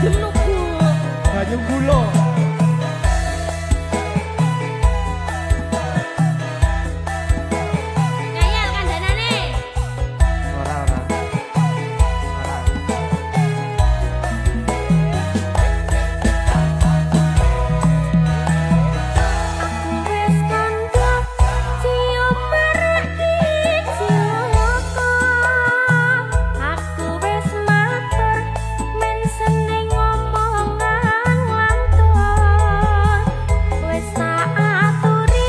Mendem nugu. Banyu gula. Ngayal kandhanane. Ora ora. Ora. Aku wis kandha cium marake cilaka. Aku wis matur men seneng ngomongan lantur. Wis tak aturi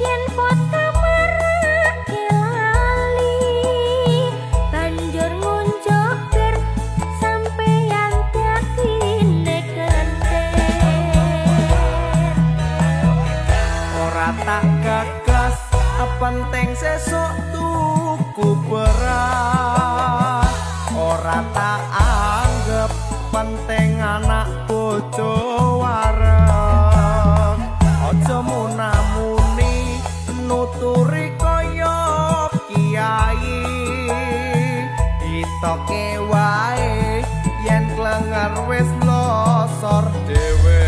yen foto marake lali. Banjur ngunjuk bir sampeyan dadine kentir. Ora tak gagas, penting sesuk tuku beras. Ora tak anggap penting anak bojo wareg. Aja munamuni nuturi kaya kiai. Ditoke wae yen klenger wis losor dhewe.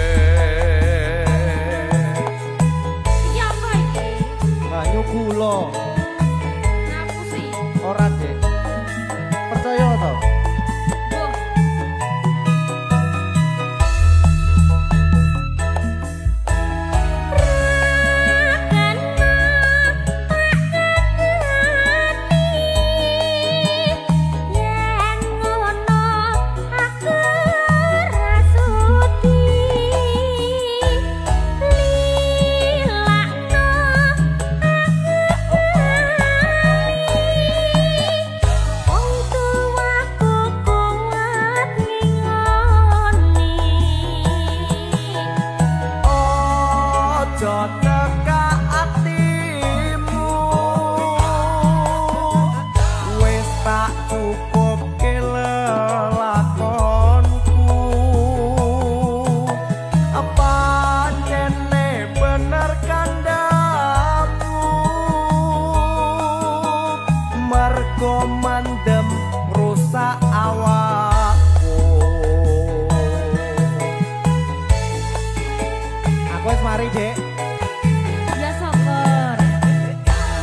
Iki apa iki? Banyu gula. Ngapusi. Ora, Dek. Percaya to? Wah, yen ngono aku ora sudi lilakno aku lali wong tuaku kuat ngingoni. Aja teka atimu. Wis tak cukupke lelakonku. Pancene bener kandhamu. Mergo mendem rusak awakku. Aku wis mari, Dek. Ya syukur.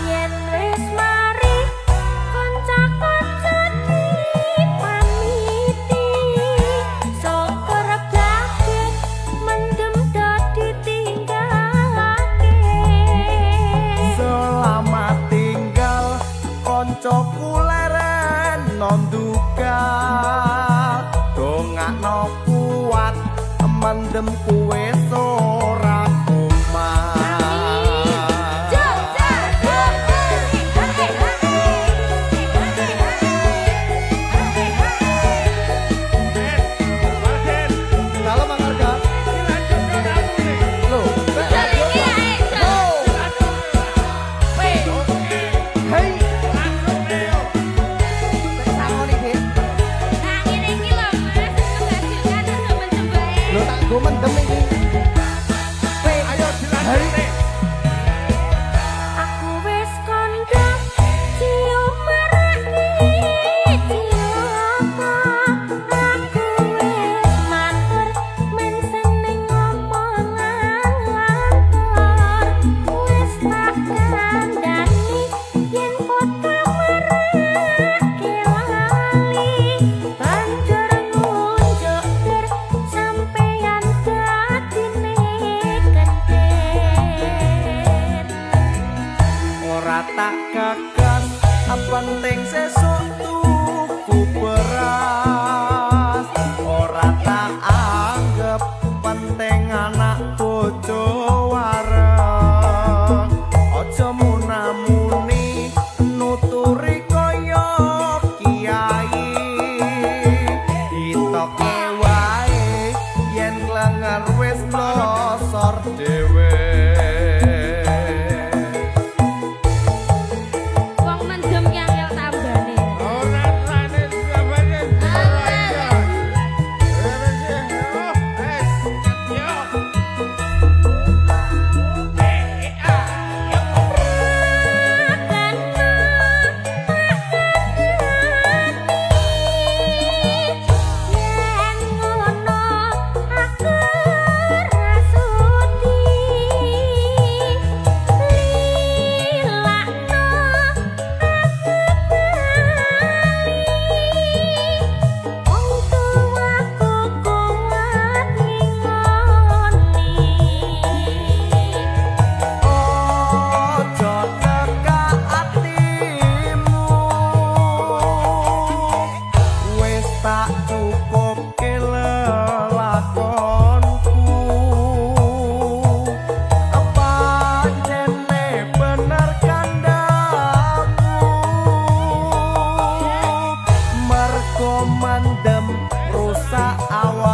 Yen wis mari kanca-kanca dipamiti. Syukur kaget mendem dadi tinggalake. Selamat tinggal koncoku leren nonduga. Dongakno kuat mendem kuwe ora kumat. Jom jom jom. Dalem Mang Arga. Lho, Jol iki ae jol. Weh. Hei. Tek sangoni, Dik. Nah, ngene iki lho, Mas, menghasilkan untuk mendem bae. Lho tak go mendem iki. Ayo dilanjut. Aku wis kandha cium marake cilaka. Aku wis matur men seneng ngomongan lantur. Wis tak kandhani yen foto marake lali. Banjur ngunjuk bir sampeyan dadine Awan.